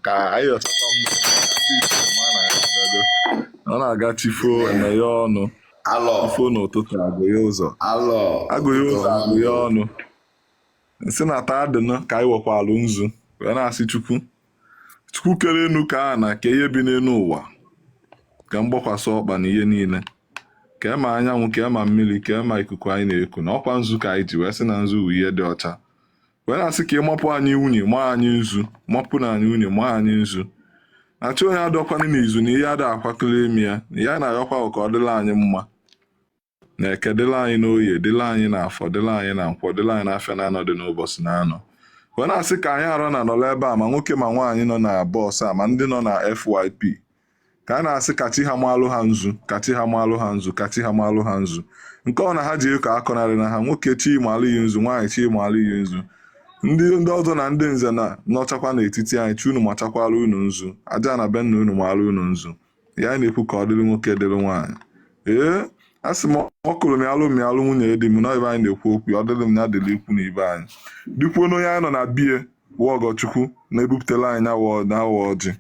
Ka anyị yọchakwa mmụọ ka ndị Igbo ma na ya abịago. Ọ na-aga chifo emeghe ọnụ. Alọ. Chifo n'ụtụtụ agụghe ụzọ. Alọ. Agụghe Ụtụtụ ụzọ ọma. Agụghe ọnụ. Nsị na taa dịnụ ka anyị wekwalụ nzu wee na-asị Chukwu. Chukwu kere enu ka a na ka ihe bi n'elu ụwa ka mgbakwasị ọkpa na ihe niile kee ma anyanwụ, kee ma mmiri, kee ma ikuku anyị na-eku, na ọkwa nzu ka anyị ji wee sị na nzu wụ ihe dị ọcha, wee na-asị ka ị mapụ anyị unyi, maa anyị nzu, mapụ na anyị unyi, maa anyị nzu, na chi onye adọkwanụ n'izu na ihe ada akwakọrọ imi ya, na ihe a na-ayọkwa bụ ka ọ dịla anyị mma na Eke, dịla anyị n'Oye, dịla anyị n'Afọ, dịla anyị na Nkwọ, dịla anyị n'afịa na-anọ dị n'ụbọchị na-anọ, wee na-asị ka anyị arọ na nọrọ ebe a, ma nwoke ma nwaanyị nọ na bọs a, ma ndị nọ na FYP, ka a na-asị ka chi ha maalụ ha nzu, ka chi ha maalụ ha nzu, ka chi ha maalụ ha nzu. Nke ọ na ha ji eko akọnarị na ha, nwoke chi maalụ ya nzu, nwaanyị chi maalụ ya nzu, ndị ọzọ na ndị nze na nọchakwa n'etiti anyị, chi unu machakwala unu nzu, aja na be nna unu maalụ unu nzu. Ya anyị na-ekwu ka ọ dịrị nwoke, dịrị nwaanyị. Ee, a sị m ọ kụrụ m alụ m alụ nwunye di m na ebe anyị na-ekwu okwu, ọ dịrị m ya dịrị ikwu na ibe anyị, dịkwuo n'onye anyị nọ na bie wụ Ọgọchukwu na-ebupụtara anyị nyawa ọjị,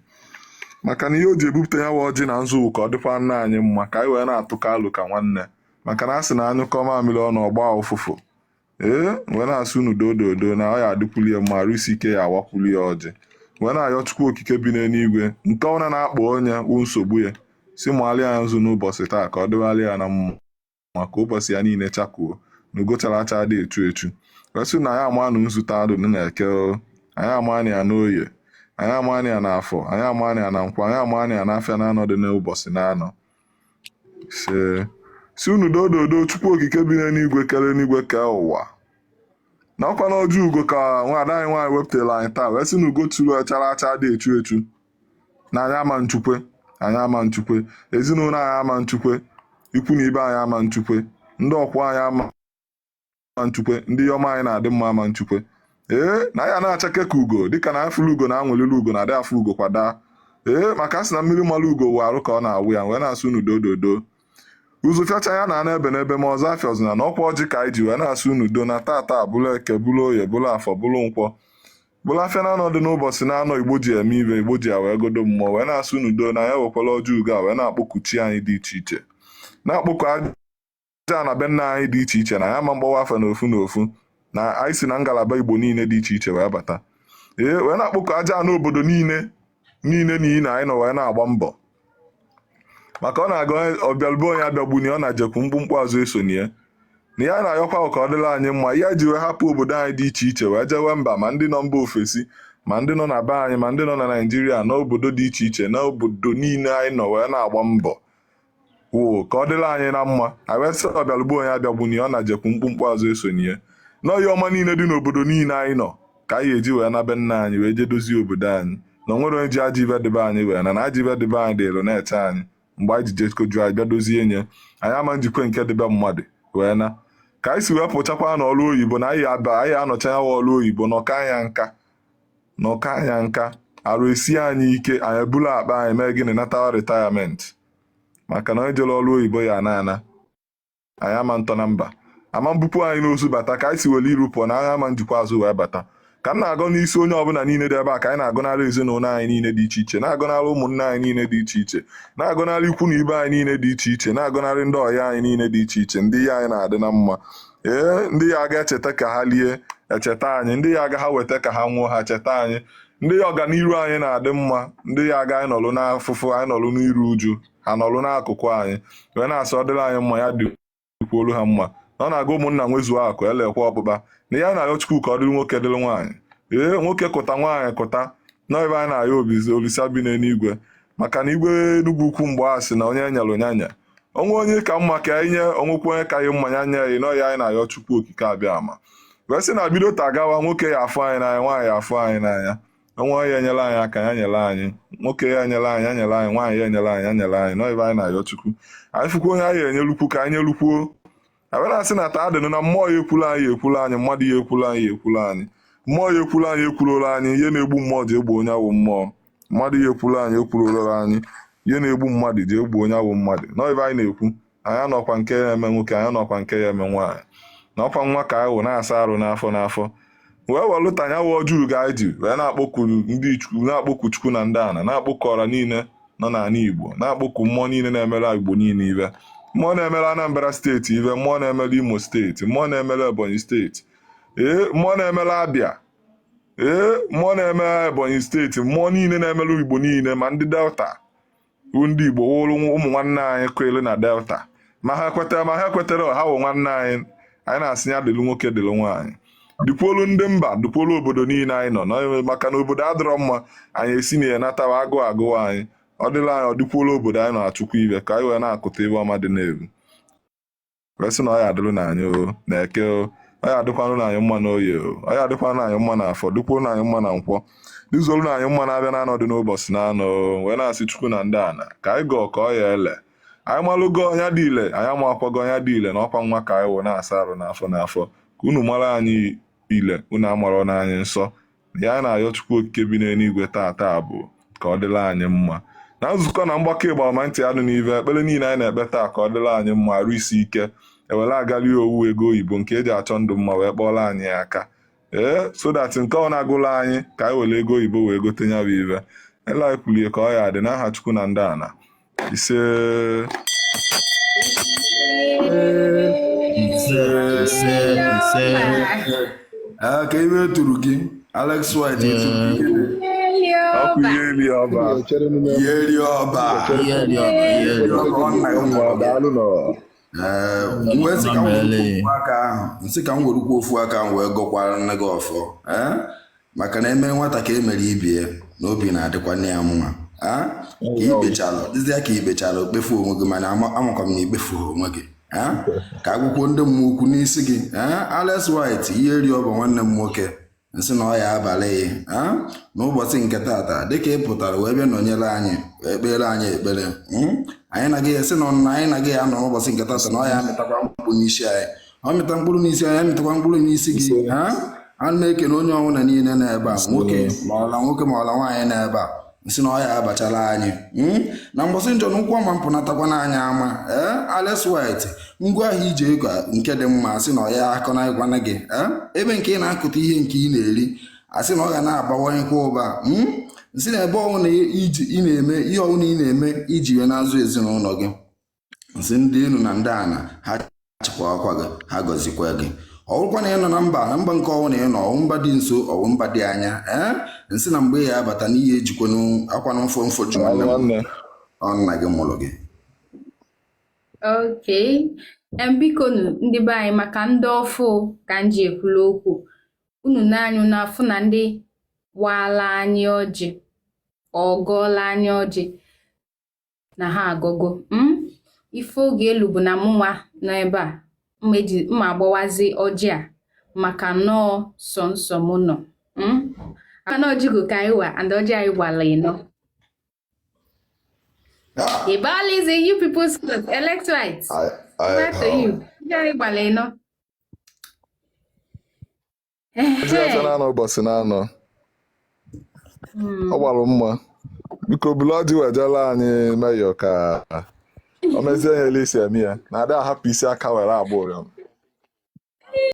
maka na ihe o ji ebupụta nyawa ọjị na nzu wụ ka ọ dịkwa nna anyị mma, ka anyị wee na-atụkọ alụ ka nwanne, maka na a sị na anyụkọ mamịrị ọnụ ọgba ụfụfụ. Ee, wee na-asị unu dododo na ọ ya adịkwuli ya mma, arụ isi ike ya awakwuli ya ọjị, wee na-ayọ Chukwu Okike bi n'eluigwe, nke ọbụla na-akpa onye wụ nsogbu ya, si maalị ya nzu n'ụbọchị taa, ka ọ dịwalị ya na mma, ka ụbọchị ya niile chakuo na ugo chara acha dị echu echu. Wee sị na anyị amanụ nzu taa dụ na Eke o, anyị amanụ ya n'Oye, anyị amanụ ya n'Afọ, anyị amanụ ya na Nkwọ, anyị amanụ ya n'afịa na-anọ dị n'ụbọchị na-anọ. Si unu dododo Chukwu Okike bi n'eluigwe kere eluigwe kee ụwa, na ọkwa na ọjị ugo ka nwaada anyị nwaanyị wepụtara anyị taa, wee sị na ugo tụrụ chara acha dị echu echu, na anyị ama nchukwe, anyị ama nchukwe, ezinụlọ anyị ama nchukwe, ikwu na ibe anyị ama nchukwe, ndị ọkwụ anyị ama nchukwe, ndị ihe ọma anyị na-adị mma ama nchukwe. Ee, na ya na-achake ka ugo, dịka na afụlụ ugo na anwụlịlụ ugo na adị afụ ugo kwada. Ee, maka a sị na mmiri malụ ugo wụ arụ ka ọ na-awụ ya, wee na-asị unu dododo ụzụ fịacha ya na ana ebe n'ebe ma ọzọ afịa ọzọ na ọkwa ọjị ka anyị ji wee na-asị unu do na tata bụrụ Eke, bụrụ Oye, bụrụ Afọ, bụrụ Nkwọ, bụrụ afịa na-anọ dị n'ụbọchị na-anọ Igbo ji eme ibe Igbo ji ya wee godo mmụọ, wee na-asị unu do na ya wekwala ọjị ugo a wee na-akpọku chi anyị dị iche iche, na-akpọku aja na be nna anyị dị iche iche, na ya ma mgbawa afa n'ofu n'ofu, na anyị si na ngalaba Igbo niile dị iche iche wee bata. Ee, wee na-akpọku aja n'obodo niile niile niile anyị nọ wee na-agba mbọ, maka ọ na-aga ọbịalube onye abịagbuni ọ na-jekwu mkpụmkpụ azụ esoni ya, na ya na-ayọkwa ka ọ dịrị anyị mma. Ihe ji wee hapụ obodo anyị dị iche iche wee jewe mba, ma ndị nọ mba ofesi, ma ndị nọ na be anyị, ma ndị nọ na Naịjirịa, n'obodo dị iche iche, n'obodo niile anyị nọ wee na-agba mbọ wụ ka ọ dịrị anyị na mma. Anyị wee sị ọbịalugbo onye abịagbuni ọ na-jekwu mkpụmkpụ azụ esoni ya, na ọya ọma niile dị n'obodo niile anyị nọ ka anyị eji wee na be nna anyị wee jee dozie obodo anyị, na onwere onye ji ajọ ibe dịbe anyị wee na ajọ ibe dịbe anyị dịrụ na-eche anyị mgbe anyị ji jekoju anyị bịa dozie nye anyị ama njikwe nke dịbe mmadụ wee na ka anyị si wee pụchakwa n'ọrụ oyibo, na anyị aba anyị anọcha ya ọrụ oyibo nọka anya nka nọka anya nka, arụ esi anyị ike, anyị ebulu akpa anyị mee gịnị, natawa retirement, maka na onye jere ọrụ oyibo ya ana ana anyị ama ntọ na mba ama mbupụ anyị n'ozu bata ka anyị si were iru pụọ na anyị ama njikwa azụ wee bata. Ka m na-agọ n'isi onye ọbụla niile dị ebe a, ka anyị na-agọnarị ezinụlọ anyị niile dị iche iche, na-agọnarị ụmụnne anyị niile dị iche iche, na-agọnarị ikwu na ibe anyị niile dị iche iche, na-agọnarị ndị ọya anyị niile dị iche iche, ndị ya anyị na-adị na mma. Ee, ndị ya aga echeta ka ha lie echeta anyị, ndị ya aga ha weta ka ha nwụọ ha cheta anyị, ndị ya ọganiru anyị na-adị mma, ndị ya aga anyị nọlụ n'afụfụ, anyị nọlụ n'iru uju, ha nọlụ n'akụkụ anyị, wee na-asị ọ dịrị anyị mma, ya dịkwuolu ha mma, na ọ na-aga ụmụnna nwezuo akụ elekwa ọkpụkpa, na ya na-ayọ Chukwu ka ọ dịrị nwoke dịrị nwaanyị. Ee, nwoke kụta, nwaanyị kụta, na ebe anyị na-ayọ Olisa bi n'eluigwe, maka na igwe Enugwu Ukwu mgbe a sị na onye nyere nyanya onwe onye ka mma ka anyị nye onwekwa onye ka anyị mma ya nye anyị, na ọya anyị na-ayọ Chukwu Okike abịa ama, wee sị na bido taa gawa, nwoke ya afụ anyị n'anya, nwaanyị ya afụ anyị n'anya, onwe onye enyere anyị aka ya nyere anyị, nwoke ya enyere anyị ya nyere anyị, nwaanyị ya enyere anyị ya nyere anyị, na ebe anyị na-ayọ Chukwu anyị fụkwa onye anyị enyelukwu ka anyị nyelukwuo. Anyị na-asị na taa dịnụ na mmụọ ya ekwula anyị ekwula anyị, mmadụ ya ekwula anyị ekwula anyị, mmụọ ya ekwula anyị ekwulola anyị, ihe na-egbu mmụọ ji egbu onye awụ mmụọ, mmadụ ya ekwula anyị ekwulola anyị, ihe na-egbu mmadụ ji egbu onye awụ mmadụ, na ebe anyị na-ekwu anyị anọkwa nke ya eme nwoke, anyị anọkwa nke ya eme nwaanyị, na ọkwa nwa ka anyị wụ na-asa arụ n'afọ n'afọ. Wee welụta nya wụ ọjị ugo anyị ji wee na-akpọku ndị Chukwu, na-akpọku Chukwu na ndị ana, na-akpọku ọra niile nọ n'ala Igbo, na-akpọku mmụọ niile na-emere Igbo niile ive, mmụọ na-emere Anambra Steeti ive, mmụọ na-emere Imo Steeti, mmụọ na-emere Ebonyi Steeti, ee, mmụọ na-emere Abịa, ee, mmụọ na-eme Ebonyi Steeti, mmụọ niile na-emere Igbo niile, ma ndị Delta wụ ndị Igbo wụrụ ụmụ nwanne anyị kwere na Delta, ma ha kwetara ma ha kwetara, ha wụ nwanne anyị. Anyị na-asị ya dịlụ nwoke, dịlụ nwaanyị, dịkwuolu ndị mba, dịkwuolu obodo niile anyị nọ maka na obodo adịrọ mma, anyị esi na ya natawa agụụ agụụ anyị. Ọ dịla anyị, ọ dịkwuolu obodo anyị na-achụkwa ibe ka anyị wee na-akụta ibe ọma dị n'ebu, wee sị na ọ ya adịrụ na anyị o na Eke o, ọ ya adịkwanụ na anyị mma na Oye o, ọ ya adịkwanụ na anyị mma na Afọ, dịkwuo na anyị mma na Nkwọ, dịzuolu na anyị mma na-abịa na anọ dị n'ụbọchị na anọ o. Wee na-asị Chukwu na ndị ana ka anyị gọọ ka ọ ya ele anyị malụgo ọnya dị ile, anyị amakwago ọnya dị ile na ọkwa nwa ka anyị wụ na-asa arụ n'afọ n'afọ, ka unu mara anyị ile, unu amarọ na anyị nsọ ya. Anyị na-ayọ Chukwu Okike bi n'eluigwe taa taa bụ ka ọ dịla anyị mma na nzukọ na mgbakọ ịgba ma ntị anụ n'ive ekpere niile anyị na-ekpe taa, ka ọ dịla anyị mma, arụ isi ike, ewere agali owu ego oyibo nke eji achọ ndụ mma wee kpọọrọ anyị aka, ee, so that nke ọ na-agụla anyị ka anyị were ego oyibo wee gote nya bụ ive ele anyị kwulie, ka ọ ya dị n'aha Chukwu na ndị ana. Ise. Ise, ise, ise. Ee, ka iwe turu gị, Alex White, eturu gị gịnị? Ọkụ ihe eli ọba. Ihe eri ọba. Ihe dị ọba, ihe dị ọba. Ọ nna gị mụrụ gị. Daalụ nọ. Ee, m wee sị ka m werukwa ofu aka ahụ, nsị ka m werukwa ofu aka ahụ wee gọkwara nne gị ọfọ, ee, maka na eme nwata ka e mere ibie na obi na-adịkwa nne ya mma. Ee, ka ikpechala dịzịa ka ikpechala okpefu onwe gị, mana amakwa m na ikpefu onwe gị. Ee, ka akwụkwọ ndị mmụọ ukwu n'isi gị. Ee, Alex White, ihe eri ọba, nwanne m nwoke, nsị na ọ ya abalị ya n'ụbọchị nke taata, dịka ị pụtara wee bịa nọnyere anyị wee kpere anyị ekpere, anyị na-agaghị esi na ọnụna anyị na-agaghị anọ n'ụbọchị nke taata, na ọ ya amịtakwa mkpụrụ n'isi anyị, ọ mịta mkpụrụ n'isi anyị, amịtakwa mkpụrụ n'isi gị. Ha a na-ekene onye ọbụla niile n'ebe a, nwoke ma ọla nwoke ma ọla nwaanyị n'ebe a, nsị na ọ ya abachala anyị na mbọsị njọ na ụkwụ ọma mpụnatakwa n'anya ama. Ee, Alex White, ngwa ahịa iji ego nke dị mma, sị na ọ ya akọ na ịgwana gị, ee, ebe nke ị na-akụta ihe nke ị na-eri, asị na ọ ga na-abawanyekwa ụba, nsị na ebe ọbụla iji ị na-eme ihe ọbụla ị na-eme iji wee na-azụ ezinụlọ gị, nsị ndị elu na ndị ana ha chịkwa akwa gị, ha gọzikwa gị. Ọ bụrụkwa na ị nọ na mba, na mba nke ọwụ na ị nọ, ọwụ mba dị nso, ọwụ mba dị anya, ee, nsị na mgbe ya abata n'ihe ejikwanụ akwanụ mfọ mfọ ju nwanne m. Nwanne. Ọ nna gị mụrụ gị. Okay. Biko nụ, ndị be anyị, maka ndị ọfụ ka m ji ekwulu okwu unu n'anyụ n'afụ na ndị waala anyị ọjị, ọ gọọla anyị ọjị na ha agọgo ife oge elu bụ na mụnwa nọ ebe a mma eji mma agbawazi ọjị a, maka nọọ sọ nsọ mụ nọ aka na ọjịgo ka anyị wa and ọjị anyị gbala ịnọ. The ball is in you people's court. Alex White. Over to you. Ọjị anyị gbala ịnọ. Ọjị afọ na-anọ ụbọchị na-anọ. Ọ gbara mma. Biko bulu ọjị wejela anyị meyọ ka o mezie ihe ele isi eme ya na ada ahapụ isi aka were agba ụrịọm.